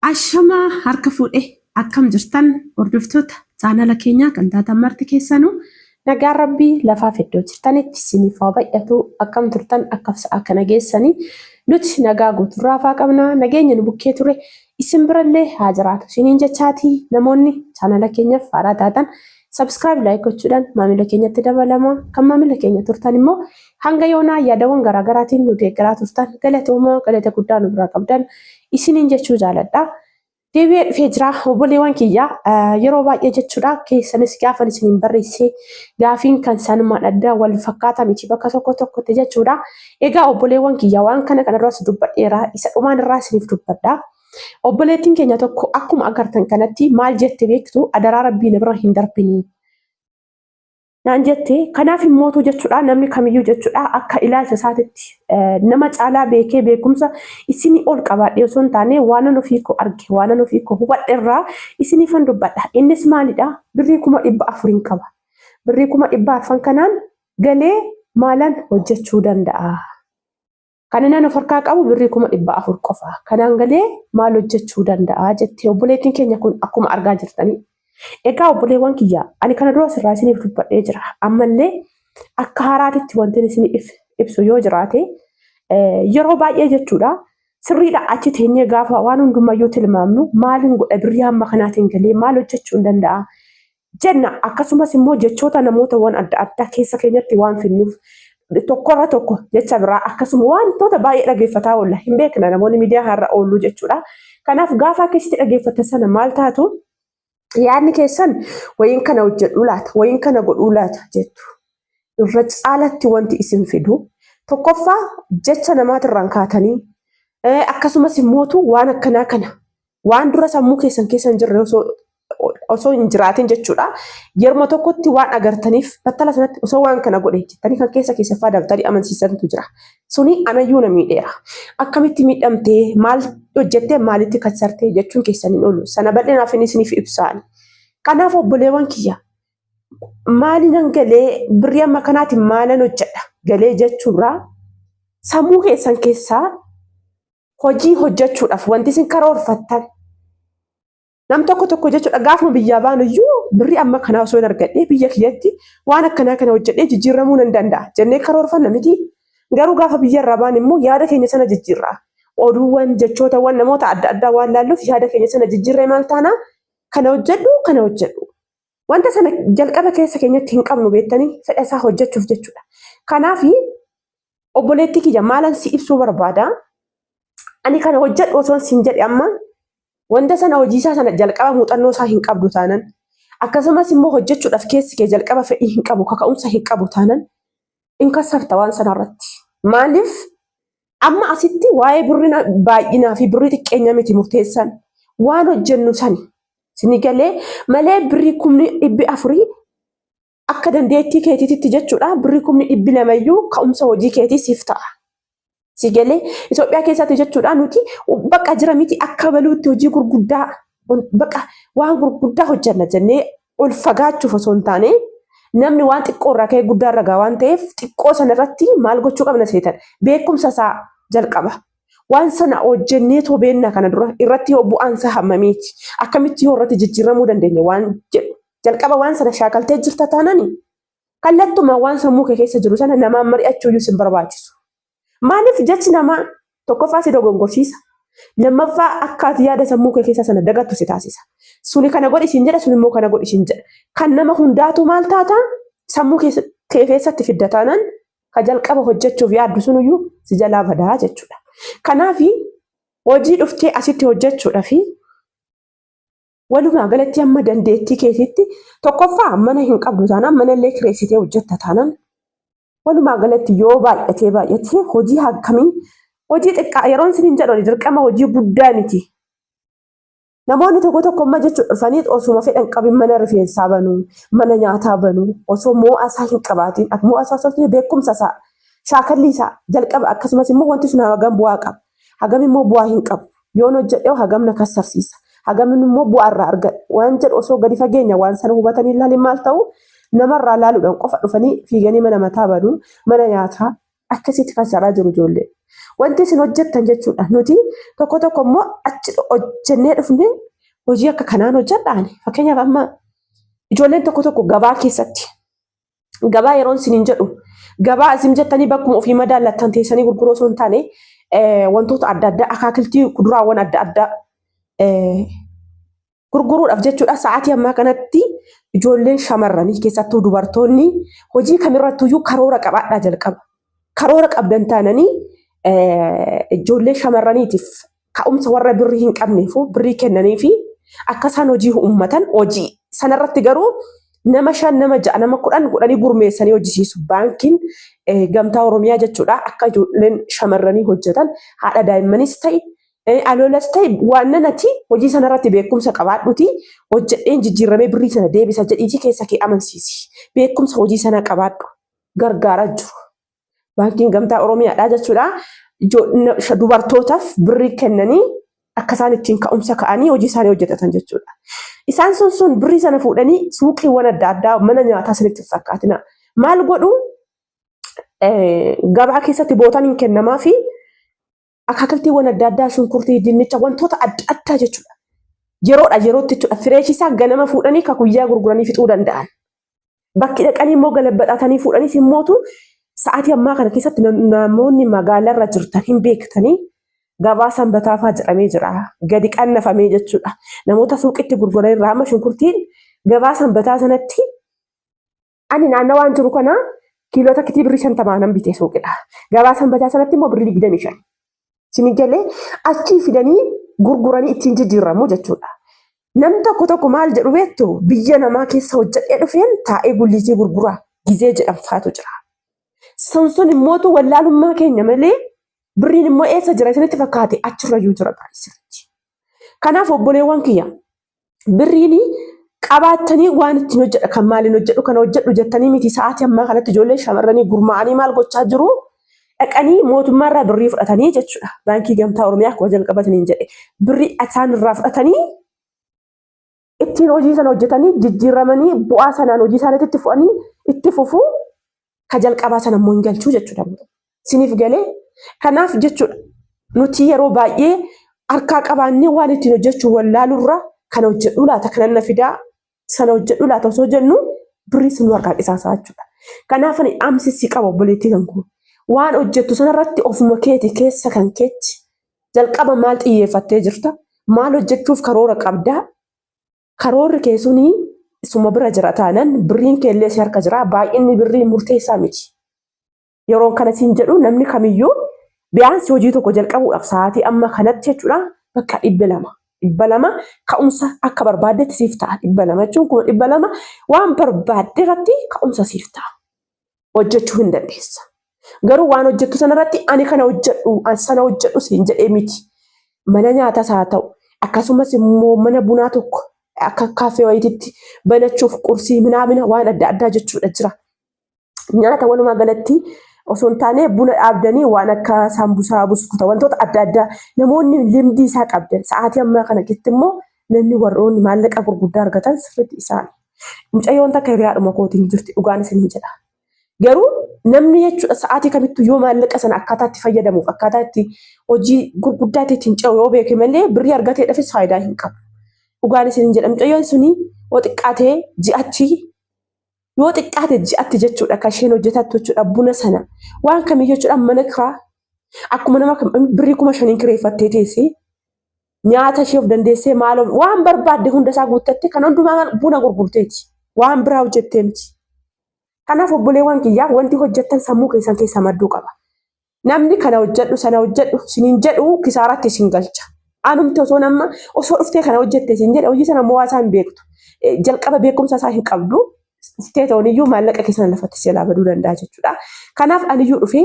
Ashamaa harka fuudhe akkam jirtan hordoftoota chaanala keenyaa kan taatan marti keessanuu nagaan rabbii lafaaf iddoo jirtanitti isiniif haa baay'atu. Akkam turtan, akkam sa'a kana geessanii? Nuti nagaa guuturraa faa qabna, nageenya nu bukkee ture isin birallee haa jiraatu isiniin jechaatii, namoonni chaanala keenyaaf haaraa taatan subscribe, like gochuudhaan maamila keenyatti dabalama. Kan maamila keenya turtan immoo hanga yoonaa yaadawwan garaagaraatiin nu deeggaraa turtan, galatoomaa, galata guddaa nu biraa qabdan isiniin jechuu jaaladha. Deebi'ee dhufee jira, obboleewwan kiyya. Yeroo baay'ee jechuudha keessanis gaafan isiniin barreesse gaafiin kan sanumaan adda wal fakkaataa miti bakka tokko tokkotti jechuudha. Egaa obboleewwan kiyya, waan kana kanarraas dubbadheera, isa dhumaan irraa isiniif dubbadha. Obboleettiin keenya tokko akkuma agartan kanatti maal jette beektu? "Adaraa rabbii, na bira hin darbinii" naan jette. Kanaaf immootu jechuudha, namni kamiyyuu jechuudha akka ilaalcha isaatitti nama caalaa beekee beekumsa isinii ol qabaadhe osoo hin taane, waanan ofii koo arge, waanan ofii koo hubadhe irraa isiniifan dubbadha. Innis maalidha? Birrii 400,000 qaba. Birrii 400,000 kanaan galee maalan hojjechuu danda'a? Kan inni of harkaa qabu birrii 400,000 qofa. Kanaan galee maal hojjechuu danda'a jettee obboleettiin keenya kun akkuma argaa jirtanii. Egaa obboleewwan kiyya, ani kana dura sirraa isiniif dubbadhee jira. Ammallee akka haaraatitti wanti isiniif ibsu yoo jiraate, yeroo baay'ee jechuudha sirriidha, achi teenyee gaafa waan hundumayyuu tilmaamnu, maalin godha, birrii hamma kanaatiin galee maal hojjechuu hin danda'a jenna. Akkasumas immoo jechoota namootawwan adda addaa keessa keenyatti waan finnuuf, tokkorra tokko jecha biraa akkasuma wantoota baay'ee dhageeffataa oolla, hin beekna, namoonni miidiyaa har'a oollu jechuudha. Kanaaf gaafa akkasitti dhageeffatan sana maal taatu? Yaadni keessan wayiin kana hojjedhuu laata, wayiin kana godhuu laata jettu. Irra caalatti wanti isin fidu tokkoffaa jecha namaatirraan kaatanii, akkasumas immootu waan akkanaa kana waan dura sammuu keessan keessa hin jirre osoo hin jiraatin jechuudha. Yeruma tokkotti waan agartaniif battala sanatti osoo waan kana godhe jettanii kan keessa keessaffaa daftanii amansiisantu jira. Suni anayyuu na miidheera. Akkamitti miidhamtee, maal hojjettee, maalitti kassartee jechuun keessan hin oolu. Sana bal'inaaf inni isiniif ibsaan. Kanaaf obboleewwan kiyya, maalinan galee, birrii amma kanaatiin maalan hojjedha galee jechuurraa, sammuu keessan keessaa hojii hojjechuudhaaf wanti isin karoorfattan, nam tokko tokko jechuudha gaafuma biyyaa baanu iyyuu birrii amma kanaa osoo hin argadhee biyya kiyyatti waan akkanaa kana hojjedhee jijjiiramuu nan danda'a jennee karoorfanna miti. Garuu gaafa biyya irraa baan immoo yaada keenya sana jijjiirra. Oduuwwan, jechootawwan namoota adda addaa waan laalluuf yaada keenya sana jijjiirree maal taana? Kana hojjedhu, kana hojjedhu. Wanta sana jalqaba keessa keenyatti hin qabnu beektanii fedha isaa hojjechuuf jechuudha. Kanaaf obboleettii kiyya, maalan si ibsuu barbaada? Ani kana hojjedhu osoo siin jedhe, amma wanta sana hojii isaa sana jalqaba muuxannoo isaa hin qabdu taanan, akkasumas immoo hojjechuudhaaf keessi kee jalqaba fedhii hin qabu, kaka'umsa hin qabu taanan, hin kassarta waan sanarratti. Maaliif? Amma asitti waa'ee birrii baay'inaa fi birrii xiqqeenya miti murteessan, waan hojjennu sani. Sini galee malee birrii 400,000 akka dandeettii keetiitti jechuudha, birrii 200,000yyuu ka'umsa hojii keetii siif ta'a. Si galee? Itoophiyaa keessatti jechuudha nuti bakka jira miti akka baluutti hojii gurguddaa, bakka waan gurguddaa hojjenna jennee ol fagaachuuf osoo hin taane, namni waan xiqqoo irraa ka'ee guddaa irra ga'a waan ta'eef, xiqqoo sana irratti maal gochuu qabna seetan? Beekumsa isaa jalqaba. Waan sana hojjennee too beennaa kana dura irratti yoo bu'aan isaa hammamiiti, akkamitti yoo irratti jijjiiramuu dandeenya waan jedhu jalqaba waan sana shaakaltee jirta taanani, kallattuma waan sammuu kee keessa jiru sana namaan mari'achuu iyyuu sin barbaachisu. Maaliif? Jechi namaa tokkoffaa si dogongorsiisa. Lammaffaa akka ati yaada sammuu kee keessa sana dagattu si taasisa. Suni kana godhi siin jedha, sun immoo kana godhi siin jedha. Kan nama hundaatu maal taata? Sammuu kee keessatti fidda taanaan, ka jalqaba hojjechuuf yaaddu sunuyyuu si jalaa badaa jechuudha. Kanaaf hojii dhuftee asitti hojjechuudhaaf walumaa galatti amma dandeettii keetiitti, tokkoffaa mana hin qabdu taanaan, manallee kireessitee hojjetta taanaan, walumaa galatti yoo baay'atee baay'atee hojii akkamii, hojii xiqqaa yeroon isin hin jedhu, dirqama hojii guddaa miti. Namoonni tokko tokko amma jechuun dhufanii osuma fedhan qabin mana rifeensaa banuu, mana nyaataa banuu, osoo mo'aa isaa hin qabaatin, mo'aa isaa osoo beekumsa isaa, shaakalli isaa jalqaba, akkasumas immoo wanti sun hagam bu'aa qaba, hagam immoo bu'aa hin qabu, yoon hojjedhe hagam na kassarsiisa, hagam immoo bu'aa irraa argadha waan jedhu osoo gadi fageenya waan sana hubatanii ilaalin, maal ta'u? Namarraa laaluudhaan qofa dhufanii fiiganii mana mataa banuu, mana nyaataa akkasitti kassaraa jiru ijoollee. Wanti isin hojjettan jechuudha. Nuti tokko tokko immoo achi hojjennee dhufne hojii akka kanaan hojjedhaan. Fakkeenyaaf amma ijoolleen tokko tokko gabaa keessatti gabaa yeroon isiniin jedhu gabaa isin jettanii bakkuma ofii madaallattan teessanii gurguruu osoo hin taane wantoota adda addaa akaakiltii kuduraawwan adda addaa gurguruudhaaf jechuudha. Sa'aatii ammaa kanatti ijoolleen shamarranii keessattuu dubartoonni hojii kamirrattuyyuu karoora qabaadhaa jalqaba. Karoora qabdan taananii ijoollee shamarraniitiif ka'umsa warra birrii hin qabneefu birrii kennanii fi akka isaan hojii uummatan hojii sanarratti garuu nama 5 nama 6 nama 10 godhanii gurmeessanii hojjisiisu. Baankiin Gamtaa Oromiyaa jechuudha akka ijoolleen shamarranii hojjetan haadha daa'immanis ta'e aloolas ta'e waan nanati hojii sanarratti beekumsa qabaadhuti hojjedheen jijjiirramee birrii sana deebisa jedhiitii keessa kee amansiisi. Beekumsa hojii sanaa qabaadhu gargaaraa jiru. Baankiin Gamtaa Oromiyaadha jechuudha. Dubartootaaf birrii kennanii akka isaan ittiin ka'umsa ka'anii hojii isaanii hojjetatan jechuudha. Isaan sun sun birrii sana fuudhanii suuqiiwwan adda addaa mana nyaataa isinitti hin fakkaatina. Maal godhu gabaa keessatti bootaan hin kennamaa fi akaakiltiiwwan adda addaa shunkurtii, dinnicha wantoota adda addaa jechuudha. Yeroodha yerootti jechuudha. Fireeshii isaa ganama fuudhanii ka guyyaa gurguranii fixuu danda'an. Bakki dhaqanii immoo galabbaxatanii fuudhaniis immootu sa'aatii ammaa kana keessatti namoonni magaalaarra jirtan hin beektanii gabaa sanbataafaa jedhamee jira. Gadi qannafamee jechuudha. Namoota suuqitti gurguran irraa amma shunkurtiin gabaa sanbataa sanatti ani naannawaan jiru kana kiiloo takkitii birrii 50 nan bitee suuqidha. Gabaa sanbataa sanatti immoo birrii 25. Isin galee achii fidanii gurguranii ittiin jijjiiramu jechuudha. Namni tokko tokko maal jedhu beektu biyya namaa keessa hojjedhee dhufeen taa'ee gulliitii gurguraa gizee jedhamfaatu jira. Sun sun immootu wallaalummaa keenya malee birriin immoo eessa jira isinitti fakkaate achirrayyuu jira birrii sirriitti. Kanaaf obboleewwan kiyya birriin qabaattanii waan ittiin hojjedha kan maaliin hojjedhu kana hojjedhu jettanii miti sa'aatii ammaa kanatti ijoollee shamarranii gurmaa'anii maal gochaa jiru dhaqanii mootummaarraa birrii fudhatanii jechuudha. Baankii Gamtaa Oromiyaa akkuma jalqabataniin jedhe birrii isaan irraa fudhatanii ittiin hojii sana hojjetanii jijjiiramanii bu'aa sanaan hojii isaaniitti itti fu'anii itti fufuu ka jalqabaa sana immoo hin galchuu jechuudha. Siniif galee kanaaf jechuudha nuti yeroo baay'ee harkaa qabaannee waan ittiin hojjechuu wallaalurra kana hojjedhuu laata kana na fidaa sana hojjedhuu laata osoo jennu birrii sun nu harkaa qisaasaa jechuudha. Kanaaf ani dhaamsi si qaba obboleettii kan koo waan hojjettu sanarratti ofuma keeti keessa kan keetti jalqaba maal xiyyeeffattee jirta maal hojjechuuf karoora qabdaa Karoorri kee suni suma bira jira taanan birriin kee illee si harka jira baay'inni birrii murteessaa miti. Yeroon kana siin jedhu namni kamiyyuu biyaansi hojii tokko jalqabuudhaaf sa'aatii amma kanatti jechuudha bakka 200. 200 ka'umsa akka barbaaddetti siif ta'a. 200 jechuun 200,000 waan barbaadde irratti ka'umsa siif ta'a. Hojjechuu hin dandeessa. Garuu waan hojjettu sanarratti ani kana hojjedhu, ani sana hojjedhu siin jedhee miti. Mana nyaatas haa ta'u, akkasumas immoo mana bunaa tokko akka kaaffee wayiititti banachuuf qursii minaamina waan adda addaa jechuudha jira. Nyaata walumaa galatti osoo hin taane buna dhaabdanii waan akka saambusaa, buskuta wantoota adda addaa namoonni limdii isaa qabdan sa'aatii ammaa kana keessatti immoo namni warroonni maallaqa gurguddaa argatan sirriitti isaan. Mucayyoon takka hiriyaadhuma kootiin jirti dhugaan isin jedha. Garuu namni jechuudha sa'aatii kamittuu yoo maallaqa sana akkaataa itti fayyadamuuf akkaataa itti hojii gurguddaatti ittiin ce'u yoo beeke malee birrii argateedhaafis faayidaa hin qabu. Dhugaan isin jedha mucayyoon suni yoo xiqqaate ji'atti yoo xiqqaate ji'atti jechuudha kan isheen hojjetattu jechuudha buna sana waan kamiyyuu jechuudha mana kiraa akkuma nama birrii 5,000 kireeffattee teessee nyaata ishee of dandeessee maal waan barbaadde hunda isaa guuttatte kan hundumaa buna gurgurteeti waan biraa hojjettee miti. Kanaaf obboleewwan kiyyaa wanti hojjettan sammuu keessan keessa madduu qaba. Namni kana hojjedhu sana hojjedhu isiniin jedhu kisaaratti isin galcha. Anumti osoo nama osoo dhuftee kana hojjette isin jedhe hojii sana mo'aa isaa hin beektu. Jalqaba beekumsa isaa hin qabdu. Dhuftee ta'uun iyyuu maallaqa keessan lafatti si jalaa baduu danda'a jechuudha. Kanaaf aniyyuu dhufee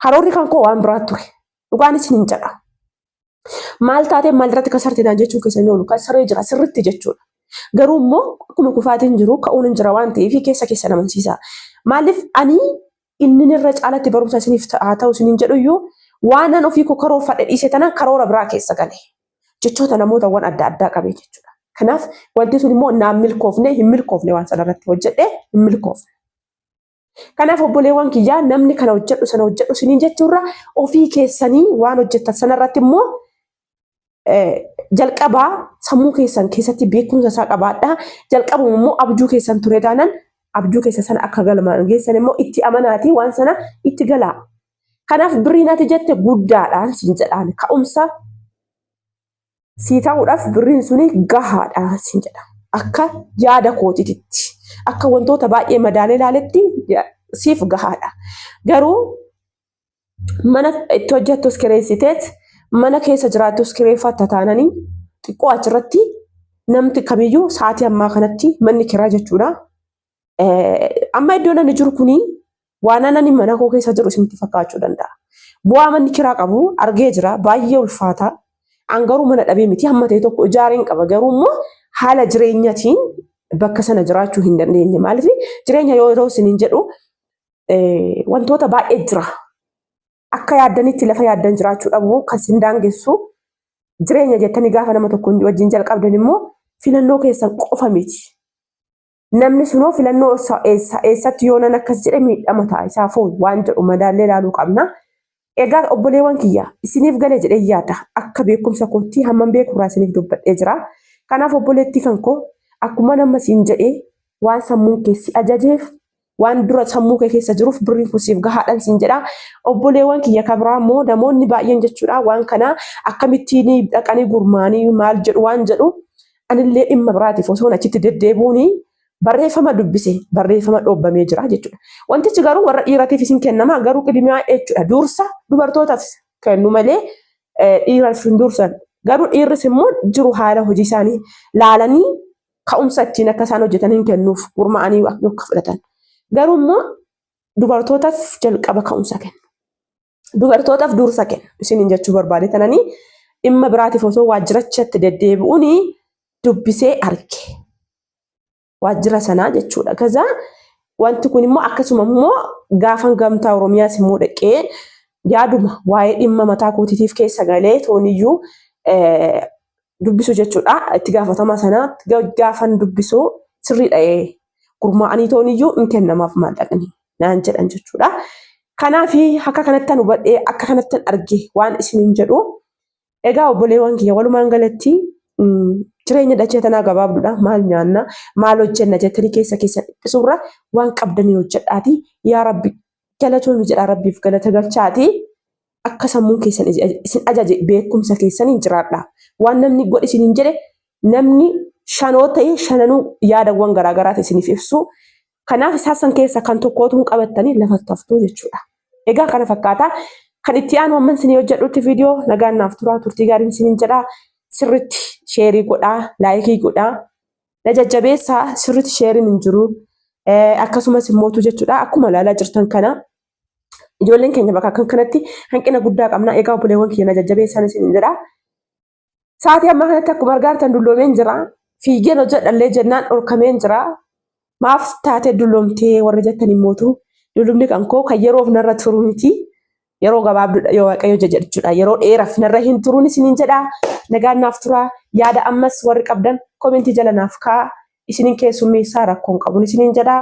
karoorri kan koo waan biraa ture. Dhugaan isin hin jedha. Maal taatee maal irratti kasarte naan jechuun keessa hin oolu. Kasaree jira sirritti jechuudha. Garuu immoo akkuma kufaatiin jiru ka'uun hin jira waan ta'eef keessa keessa amansiisa. Maaliif ani inni irra caalatti barumsa isiniif haa ta'u isiniin jedhu iyyuu waanan ofii koo karoorfadhe dhiise tanaan karoora biraa keessa gale. Jechoota namootawwan adda addaa qabee jechuudha. Kanaaf wanti sun immoo naan milkoofne hin milkoofne waan sanarratti hojjedhe hin milkoofne. Kanaaf obboleewwan kiyyaa namni kana hojjedhu sana hojjedhu isiniin jechuurra ofii keessanii waan hojjettan sanarratti immoo jalqabaa sammuu keessan keessatti beekumsa isaa qabaadhaa. Jalqabuma immoo abjuu keessan ture taanaan abjuu keessa sana akka galmaan geessan immoo itti amanaatii waan sana itti galaa. Kanaaf birriin ati jette guddaadhaan siin jedhaan ka'umsa sii ta'uudhaaf birriin suni gahaadha siin jedha. Akka yaada kootiitti akka wantoota baay'ee madaalee ilaaletti siif gahaadha. Garuu mana itti hojjettus kireessiteet mana keessa jiraattus kireeffatta taananii xiqqoo achirratti namti kamiyyuu sa'aatii ammaa kanatti manni kiraa jechuudha. Amma iddoon ani jiru kuni waan ani mana koo keessa jiru isinitti fakkaachuu danda'a. Bu'aa manni kiraa qabu argee jira baay'ee ulfaata. An garuu mana dhabee miti hamma ta'e tokko ijaareen qaba garuu immoo haala jireenyatiin bakka sana jiraachuu hin dandeenye. Maaliif jireenya yoo ta'u isiniin jedhu wantoota baay'ee jira. Akka yaaddanitti lafa yaaddan jiraachuu dhabu kan sin daangessu jireenya jettanii gaafa nama tokko wajjin jalqabdan immoo filannoo keessan qofa miti. Namni sunoo filannoo eessatti yoo nan akkas jedhe miidhama ta'a isaafoo waan jedhu madaallee ilaaluu qabna. Egaa obboleewwan kiyya isiniif gale jedhee yaada akka beekumsa kootti hammam beekurraa isiniif dubbadhee jira. Kanaaf obboleettii kan koo akkuma nama siin jedhee waan sammuun kee si ajajeef waan dura sammuu kee keessa jiruuf birriin kun siif gahaadhaan siin jedha. Obboleewwan kiyya kan biraa immoo namoonni baay'een jechuudha waan kana akkamittiin dhaqanii gurmaanii maal jedhu waan jedhu anillee dhimma biraatiif osoo achitti deddeebi'uuni barreeffama dubbise barreeffama dhoobbamee jira jechuudha. Wantichi garuu warra dhiiratiif isin kennama garuu qidimiyaa jechuudha. Dursa dubartootaaf kennu malee dhiiraaf hin dursan. Garuu dhiirris immoo jiru haala hojii isaanii laalanii ka'umsa ittiin akka isaan hojjetan hin kennuuf gurmaa'anii akka fudhatan. Garuu immoo dubartootaaf jalqaba ka'umsa kennu. Dubartootaaf dursa kennu. Isiniin jechuu barbaade tananii dhimma biraatiif osoo waajjirachatti deddeebi'uun dubbisee arge. Waajjira sanaa jechuudha. Kaza wanti kun immoo akkasuma immoo gaafan gamtaa Oromiyaas immoo dhaqee yaaduma waa'ee dhimma mataa kootiitiif keessa galee tooniyyuu dubbisu jechuudha. Itti gaafatama sana gaafan dubbisu sirriidha gurmaa'anii tooniyyuu hin kennamaaf maallaqni naan jedhan jechuudha. Kanaaf akka kanattan hubadhee akka kanattan arge waan isiniin jedhu. Egaa obboleewwan kiyya walumaan galatti jireenya dachee tanaa gabaabduudha. Maal nyaanna maal hojjenna jettanii keessa keessa dhiphisuurra waan qabdanii hojjedhaati. Yaa Rabbi galatoomi jedhaa Rabbiif galata galchaati. Akka sammuun keessan isin ajaje beekumsa keessaniin jiraadha. Waan namni godhi isiniin jedhe namni shanoo ta'e shananuu yaadawwan garaagaraati isiniif ibsu. Kanaaf isaan san keessa kan tokkootu hin qabattanii lafa taftuu jechuudha. Egaa kana fakkaata. Kan itti aanu amman isinii hojjedhutti viidiyoo nagaan naaf turaa turtii gaariin isiniin jedhaa. Sirritti sheerii godhaa, laayikii godhaa. Na jajjabeessaa sirritti sheeriin hin jiru. Akkasumas immootu jechuudha akkuma ilaalaa jirtan kana ijoolleen keenya bakka akkan kanatti hanqina guddaa qabna. Egaa obboleewwan kiyya na jajjabeessaan isiniin jedha. Sa'aatii ammaa kanatti akkuma argaa jirtan dulloomeen jira. Fiigeen hojjedhallee jennaan dhorkameen jira. Maaf taatee dulloomtee warri jettan immootu dullumni kan koo kan yeroof narra turu miti. Yeroo gabaabduudha yoo Waaqayyo jedhe jechuudha. Yeroo dheeraaf narra hin turuun isiniin jedha. Nagaan naaf tura. Yaada ammas warri qabdan komentii jala naaf kaa'a. Isinin keessummeessaa rakkoon qabuun isiniin jedha.